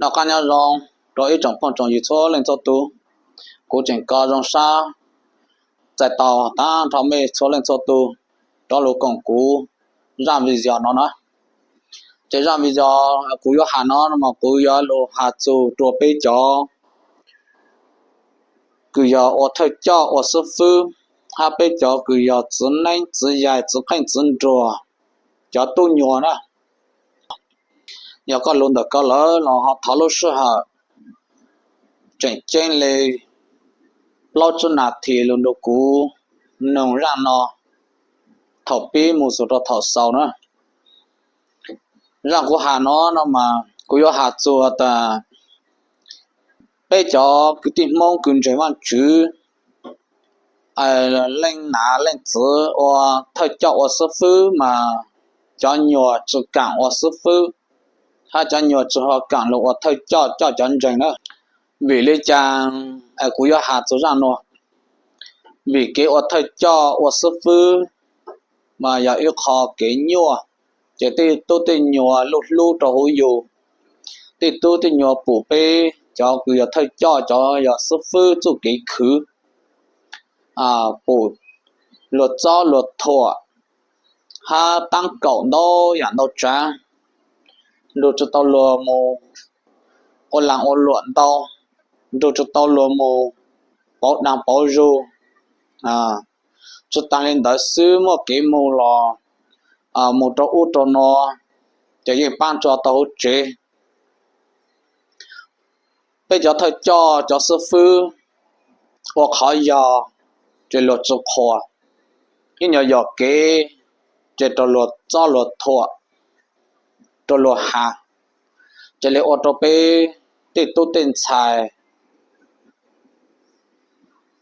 Noj qab nyob zoo rau ib tsoom phooj tsoom ywg txhua leej txhua tus. Kuv tseem kho zoo sab txais tau tag nrho mej txhua leej txhua tus rov lug koom kuv zaj video no na. Ces zaj video kuv yuav has no mas kuv yuav lug has txug rua peb cov kws yog ua thawj coj ua xwb fwb, hab peb cov kws yog txiv neeb txiv yaig txiv qeej txiv nruas, cov tub nyuas na. Yog koj lug ntawm ko lawm los ho thov lub sij hawm tseem ceeb le plaub tsib nas this lug nrug kuv noog zaj no thaum pib mus txug rau thaum xaus na. Zaj kuv has no no mas kuv yuav has txug tas peb cov kwv tij Hmoob kws ntseeg Vaajtswv, leej nam leej txiv ua thawj coj ua xwb fwb mas cov nyuas tsi kaam ua xwb fwb, hab cov nyuas tsi ho kaam lug ua thawj coj coj cov ntseeg na. Vim le caag kuv yuav has txug zaj nuav? Vim kev ua thawj coj ua xwb fwb mas yog ib qho kev nyuaj, ces tej tub tej nyuas lub hlub rau huv yug, tej tub tej nyuas pum peb cov kws yog thawj coj cov yog xwb fwb txuj kev khwv, pum luag txob luag thuam, hab taab kaum ntau yaam ntau tsaav, nrug tsi tau luag mus ua laag ua luam ntau, nrug tsi tau luag mus pauv daag pauv zug. Tsi taag le ntawd xwb, muaj kev mus los mus rau ub rau no, ces yeej paab tso tau huv tsev. Peb cov thawj coj cov xwb fwb ua qhov yog ces luag tsi qhuas, ib nyuag yog kev ces rau luag txob luag thuam, rau luag has, ces le ua rau peb tej tub tej ntxhais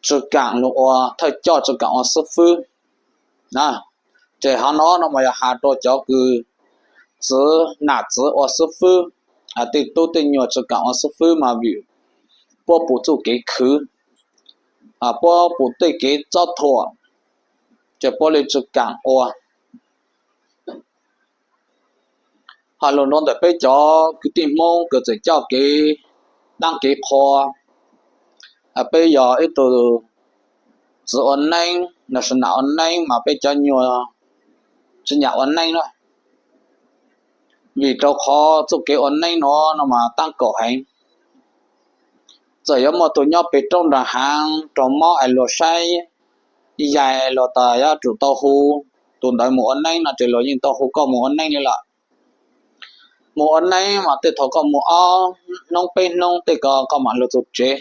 tsi kaam lug ua thawj coj tsi kaam ua xwb fwb. Ces hov no no mas yog has rau cov kws txiv nam txiv ua xwb fwb, tej tub tej nyuas tsi kaam ua xwb fwb mas vim puab pum txuj kev khwv, puab pum tej kev txob thuam, ces puab le tsi kaam ua. Ho lug nrug ntawm peb cov kwv tij Hmoob kws txawm coj kev daab kev qhua, peb yog ib tug txiv ua neeb los sis nam ua neeb mas peb cov nyuas tsi nyam ua neeb na. Vim rau qhov txuj kev ua neeb no no mas taab kaum heev. Txawm yuav muaj tug nyob peg roob nraag haav raug mob es luag saib yaig luag tas yuav tsum tau hu tus ntawd mus ua neeb no ces luag yeej tau hu koj mus ua neeb li lawm. Mus ua neeb mas tej thaum koj mus ob hnub peb hnub tej ko koj mam lug txug tsev.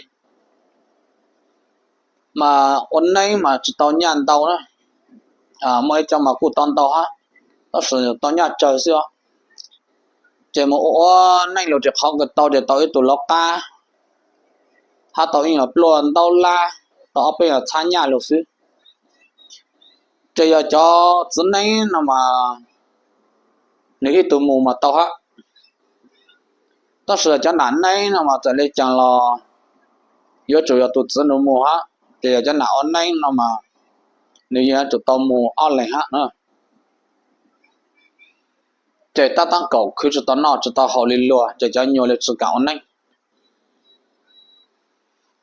Mas ua neeb mas tsi tau nyaj ntau na, muaj ib co mas kuj tau ntau hab, tab sis tau nyaj tsawg xwb os. Ces mus ua ua neeb lug ces qhov kws tau ces tau ib tug lov qab, hab tau ib nyuag pluaj ntaub lab, tau ob peb nyuag txhab nyaj lug xwb. Ces yog cov txiv neeb no mas nwg ib tug mus mas tau hab. Tab sis yog cov nam neeb no mas txawm le caag los yuav tsum yog tus txiv nws mus hab, ces yog cov nam ua neeb no mas nws yuav tsum tau mus ob leeg hab na. Ces tab taab kaum khwv tsi tau noj tsi tau haus li luag ces cov nyuas li tsi kaam ua neeb.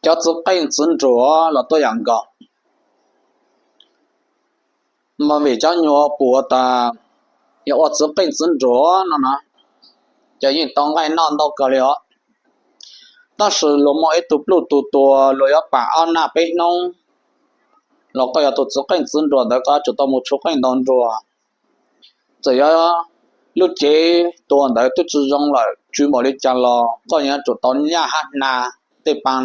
Cov txiv qeej txiv nruas los tuab yaam nkaus. Mas vim cov nyuas pum tas yog ua txiv qeej txiv nruas no na, ces yeej tau nqaij noj ntau kawg li os. Tab sis luag muaj ib tug pluj tug tuag luag yuav paam ob naj peb hnub, los koj yog tus txiv qeej txiv nruas ntawd koj yuav tsum tau mus tshuv qeej ntaus nruas. Txawm yog lub cev tuag ntawd twb tsi zoo lawm tsw npaum li cas los koj yuav tsum tau nyaj hab hnav tej paab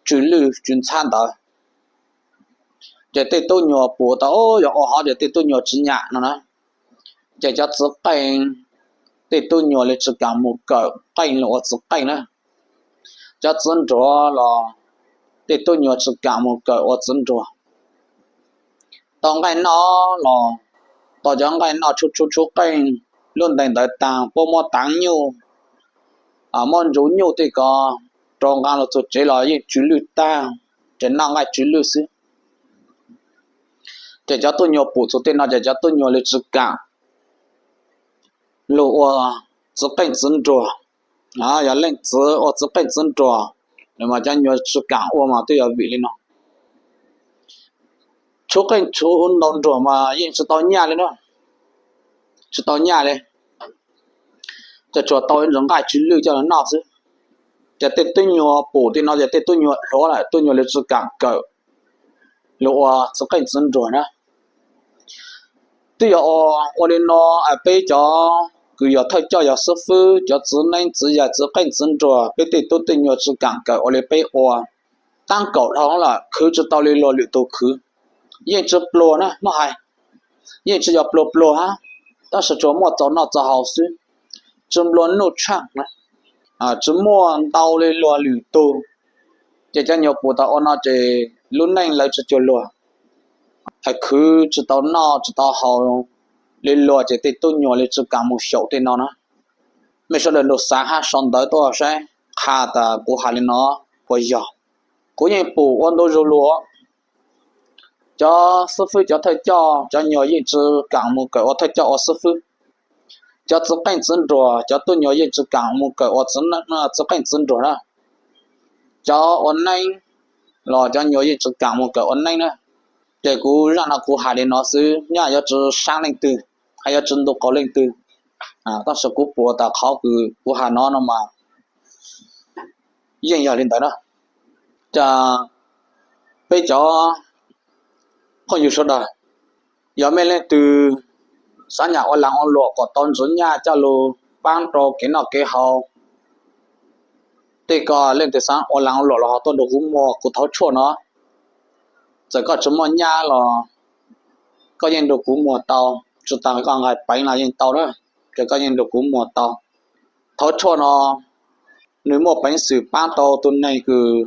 tsw lwj tsw ntxhab ntawd. Ces tej tub nyuas pum tas yog ua hov ces tej tub nyuas tsi nyam no na. Ces cov txiv qeej, tej tub nyuas li tsi kaam mus kawm qeej lug ua txiv qeej na. Cov txiv nruas los tej tub nyuas tsi kaam mus kawm ua txiv nruas. Tau nqaij noj los tau cov nqaij noj tshuab tshuab tshuab qeej, lub ntees ntawd taag puab muab taav nyuj, muab ntsuv nyuj tej ko rau nqaa lug txug tsev los yeej tsw lwj tag, ces noj nqaij tsw lwj xwb. Ces cov tub nyuas pum txug tej no ces cov tub nyuas li tsi kaam lug ua txiv qeej txiv nruas. Yog leej txiv ua txiv qeej txiv nruas, mas cov nyuam tsis kam ua mas twb yog vim li no. Tshuav qeej tshuav ntaus nruas mas yeej tsis tau nyaj li na, tsis tau nyaj li. Ces tsuas tau ib nqaij tsw lwj coj los noj xwb. Ces tej tub nyuag pum tej no ces tej tub nyuag hluav lawm, tub nyuag li tsis kam kawm, los ua txiv qeej txiv nruas na. Twb yog ua li no, peb cov kws yog thawj coj yog xib fwb, cov txiv neeb txiv yaig txiv qeej txiv nruas, peb tej tub tej nyuag tsis kam kawm ua li peb ua. Tab kaum dhau lawm khwv tsis tau li luag lwm tus khwv, yeej tsis pluag na muab hais, yeej tsis yog pluag pluag hab, tab sis tsuas muaj txaus noj txaus haus xwb, tsis nplua nuj tsheej na, tsis muaj ntau li luag lwm tug. Ces cov nyuag pum tas ua no ces lub neej lawv tsis cuag luag, khwv tsis tau noj tsis tau haus li luag ces tej tub nyuag li tsis kam mus xyaum tej no na. Mej sawv daws nrug xaav hab sau ntawv tuaj saib qha tas kuv has li no puas yog. Kuv yeej pum ua ntu zug lug, cov xib fwb cov thawj coj cov nyuag yeej tsis kam mus kawm ua thawj coj ua xib fwb. Cov txiv qeej txiv nruas cov tub nyuag yeej tsis kam mus kawm ua txiv qeej txiv nruas na. Cov ua neeb los cov nyuag yeej tsis kam mus kawm ua neeb na. Ces kuv zaj no kuv hais li no xwb, nyaj yuav tsis saab leej twg, hab yuav tsis ntu qau leej twg, tab sis kuv pum tas qhov kws kuv has no no mas yeej yog li ntawd na. Ces peb cov phooj ywg sawv daws, yog mej leej twg xaav nyam ua laag ua luam kom tau ntsiv nyaj coj lug paab rau kev noj kev haus, tej ko leej twg xaav ua laag ua luam los ho tuaj nrug kuv muag kuv thauv tshuaj no. Txawm koj tsis muaj nyaj los koj yeej nrug kuv muag tau, tsis tas koj nqaij peev los yeej tau na, ces koj yeej nrug kuv muag tau. Thauv tshuaj no nws muaj peev xwm paab tau tus neeg kws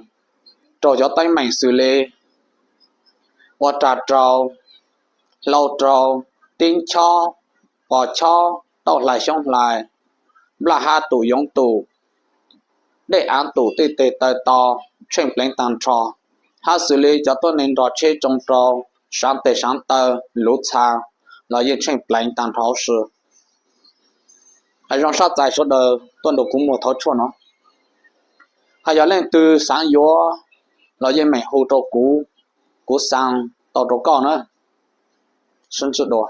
raug cov teeb meem xws li ua rag raug, hlau raug, tib chob, pos chob, tauj hlais xyoob hlais, nplaj hab tum yoov tum, dej aav tum tej teg taw to, tsheej pleev taag nrho, hab xws li cov tuab neeg nrog tsheb tsoo rau, saav teg saav taw, luv txha los yeej tsheej pleev taag nrho huv si. Hais zoo sab txais sawv daws tuaj nrug kuv muag thauv tshuaj no. Hos yog leej twg xaav yuav los yeej meem hu rau kuv, kuv xaa tau rau koj na. Sib ntsib dua.